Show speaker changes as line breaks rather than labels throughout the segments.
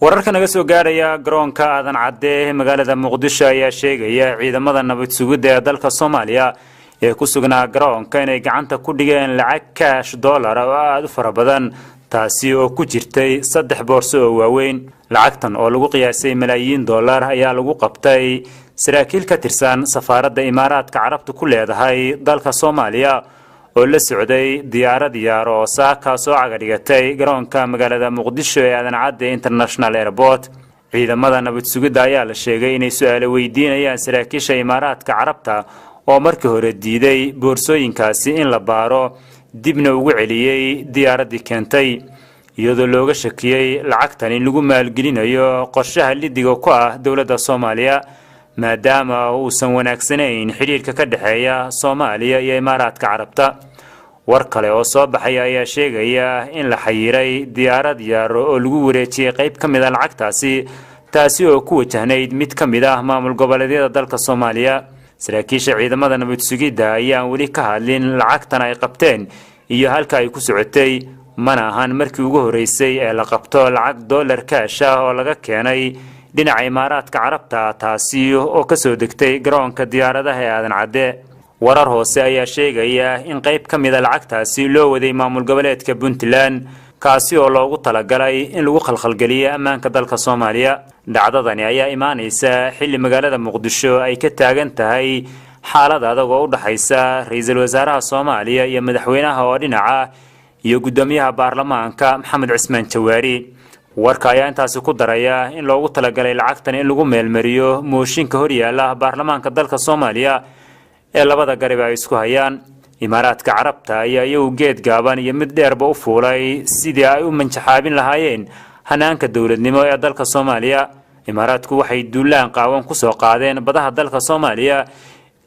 Wararka naga soo gaaraya garoonka Aadan Cadde ee magaalada Muqdisho ayaa sheegaya ciidamada nabad sugidda ee dalka Soomaaliya ee ku sugnaa garoonka inay gacanta ku dhigeen lacag kaash dollar oo aada u fara badan, taasi oo ku jirtay 3 boorso oo waaweyn. Lacagtan oo lagu qiyaasay malaayiin dollar ayaa lagu qabtay saraakiil ka tirsan safaaradda Imaaraadka Carabta ku leedahay dalka Soomaaliya oo la socday diyaarad yaar oo saaka soo cagadhigatay garoonka magaalada Muqdisho ee Aadan Cadde International Airport. Ciidamada nabad sugidda ayaa la sheegay inay su-aalo weydiinayaan saraakiisha Imaaraadka Carabta oo markii hore diiday boorsooyinkaasi in la baaro, dibna ugu celiyey diyaaraddii keentay, iyadoo looga shakiyey lacagtan in lagu maalgelinayo qorshaha lidiga ku ah dowladda Soomaaliya, maadaama uusan wanaagsanayn xidhiirka ka dhexeeya Soomaaliya iyo Imaaraadka Carabta. War kale oo soo baxaya ayaa sheegaya in la xayiray diyaarad yaar oo lagu wareejiyey qayb ka mid a lacagtaasi, taasi oo ku wajahnayd mid ka mid ah maamul goboleedyada dalka Soomaaliya. Saraakiisha ciidamada nabad sugidda ayaan weli ka hadlin lacagtan ay qabteen iyo halka ay ku socotay. Mana ahan markii ugu horreysay ee la qabto lacag dollar kaash ah oo laga keenay dhinaca Imaaraadka Carabta, taasi oo kasoo degtay garoonka diyaaradaha ee Aadan Cadde. Warar hoose ayaa sheegaya in qayb ka mida lacagtaasi loo waday maamul goboleedka Puntland, kaasi oo loogu talagalay in lagu khalkhalgeliyo ammaanka dalka Soomaaliya. Dhacdadani ayaa imaanaysa xilli magaalada Muqdisho ay ka taagan tahay xaalad adag oo u dhaxaysa ra-iisul wasaaraha Soomaaliya iyo madaxweynaha oo dhinaca iyo guddoomiyaha baarlamaanka Maxamed Cismaan Jawaari. Warka ayaa intaasi ku daraya in loogu talagalay lacagtan in lagu meelmariyo mooshinka horyaala baarlamaanka dalka Soomaaliya ee labada garib ay isku hayaan. Imaaraadka Carabta ayaa iyagu geed gaaban iyo mid dheerba u fuulay sidii ay u manjaxaabin lahaayeen hanaanka dowladnimo ee dalka Soomaaliya. Imaaraadku waxay duulaan qaawan kusoo qaadeen badaha dalka Soomaaliya,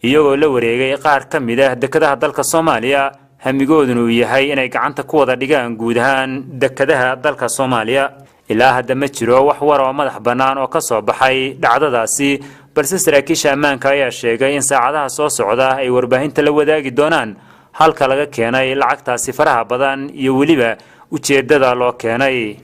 iyagoo la wareegay qaar ka mid ah dekedaha dalka Soomaaliya, hamigooduna uu yahay inay gacanta ku wada dhigaan guud ahaan dekedaha dalka Soomaaliya. Ilaa hadda ma jiro wax war oo madax bannaan oo ka soo baxay dhacdadaasi, balse saraakiisha ammaanka ayaa sheegay in saacadaha soo socda ay warbaahinta la wadaagi doonaan halka laga keenay lacagtaasi faraha badan iyo weliba ujeeddada loo keenay.